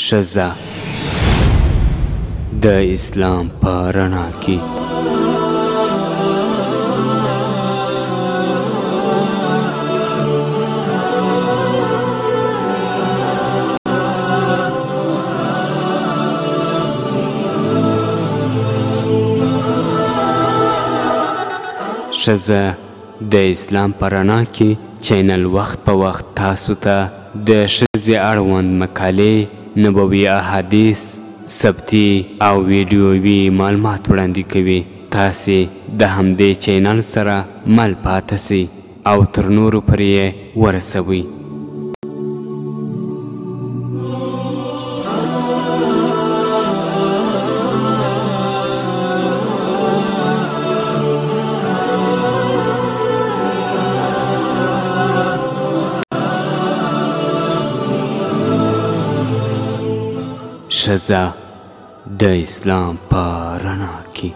ښځه د اسلام په رڼا کې. ښځه د اسلام په رڼا کې چینل وخت په وخت تاسو ته د ښځې اړوند مقالې، نبوي احادیث، ثبتي او ویډیووي معلومات وړاندې کوي. تاسې د همدې چینل سره مل پاته سئ او تر نورو پورې یې ورسوئ. ښځه د اسلام په رڼا کې.